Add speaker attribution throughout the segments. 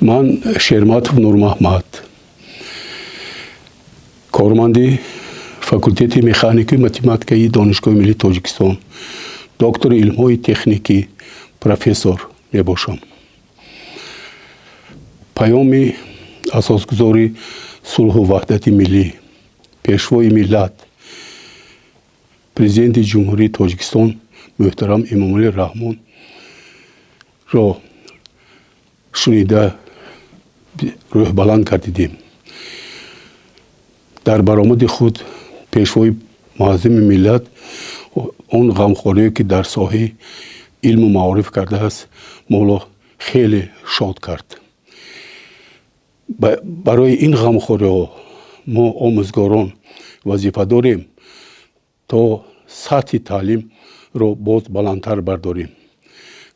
Speaker 1: Ман Шерматов Нурмаҳмад, корманди факултети механикаю математикаи Донишгоҳи миллии Тоҷикистон, доктори илмҳои техникӣ, профессор мебошам. Паёми асосгузори сулҳу ваҳдати миллӣ, Пешвои миллат, Президенти Ҷумҳурии Тоҷикистон муҳтарам Эмомалӣ Раҳмонро шунида, рӯҳбаланд гардидем. Дар баромади худ Пешвои муаззами миллат он ғамхорие, ки дар соҳаи илму маориф кардааст, моро хеле шод кард. Барои ин ғамхориҳо мо, омӯзгорон, вазифа дорем, то сатҳи таълимро боз баландтар бардорем,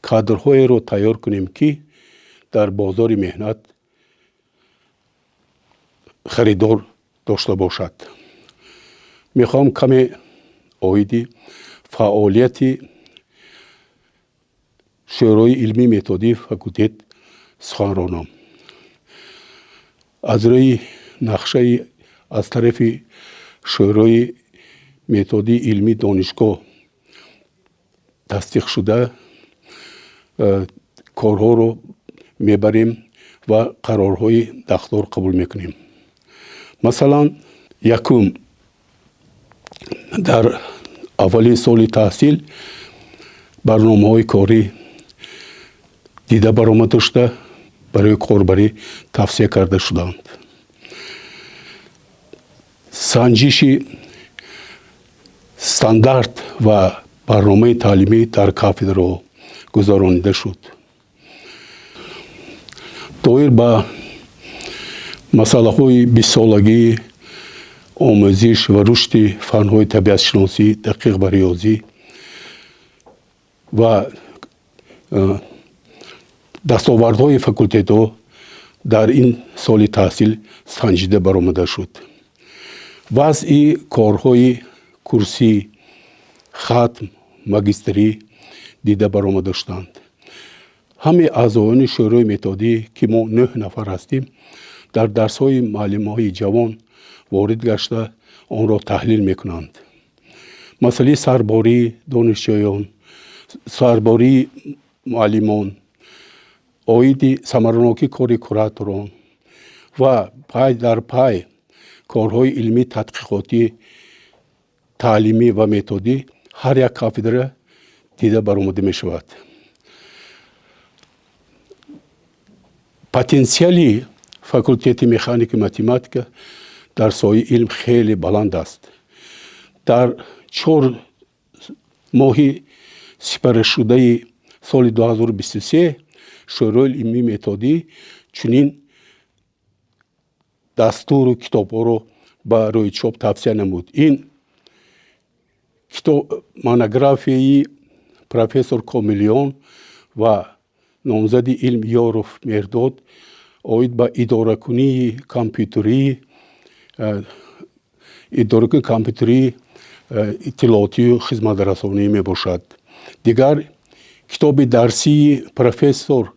Speaker 1: кадрҳоеро тайёр кунем, ки дар бозори меҳнат харидор дошта бошад. Мехоҳам каме оиди фаъолияти Шӯрои илмии методии факултет сухан ронам. Аз рӯи нақшаи аз тарафи Шӯрои методии илмии донишгоҳ тасдиқшуда корҳоро мебарем ва қарорҳои дахлдор қабул мекунем. Масалан, якум, дар аввалин соли таҳсил барномаҳои корӣ дида баромада шуда, барои корбарӣ тавсия карда шуданд. Санҷиши стандарт ва барномаи таълимӣ дар кафедраҳо гузаронида шуд. Доир ба масъалаҳои бистсолагии омӯзиш ва рушди фанҳои табиатшиносӣ, дақиқ ва риёзӣ ва дастовардҳои факултетҳо дар ин соли таҳсил санҷида баромада шуд. Вазъи корҳои курсӣ, хатм, магистрӣ дида баромада шуданд. Ҳамаи аъзоёни шӯрои методӣ, ки мо нӯҳ нафар ҳастем, дар дарсҳои муаллимаҳои ҷавон ворид гашта, онро таҳлил мекунанд. Масъалаи сарбории донишҷӯён, сарбории муаллимон, оиди самаранокии кори кураторон ва пай дар пай корҳои илмӣ, тадқиқотӣ, таълимӣ ва методӣ ҳар як кафедра дида баромада мешавад. Потенсиали факултети механика математика дар соҳаи илм хеле баланд аст. Дар 4 моҳи сипарашудаи соли 2023 Шӯрои илмии методӣ чунин дастуру китобҳоро ба рӯи чоп тавсия намуд. Ин китоб монографияи профессор Комилиён ва номзади илм Ёров Меҳрдод оид ба идоракунии компютерии, иттилоотию хизматрасонӣ мебошад. Дигар китоби дарсии профессор,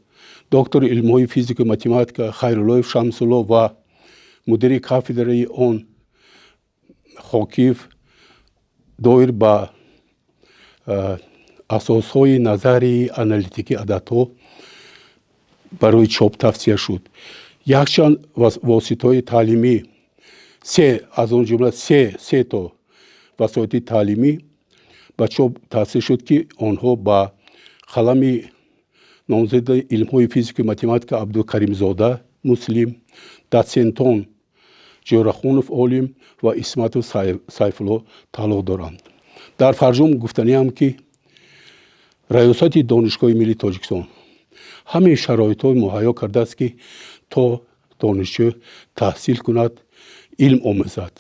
Speaker 1: доктори илмҳои физику математика Хайруллоев Шамсулло ва мудири кафедраи он Хокиев доир ба асосҳои назарии аналитикии ададҳо барои чоп тавсия шуд. Якчанд воситаҳои таълимӣ, се, аз он ҷумла се то васоити таълимӣ ба чоп тавсия шуд, ки онҳо ба қалами номзади илмҳои физику математика Абдукаримзода Муслим, дотсентон Ҷӯрахунов Олим ва Исматов Сайфулло тааллуқ доранд. Дар фарҷом гуфтаниам, ки раёсати Донишгоҳи миллии Тоҷикистон ҳамаи шароитҳои муҳайё кардааст, ки то донишҷӯ таҳсил кунад, илм омӯзад.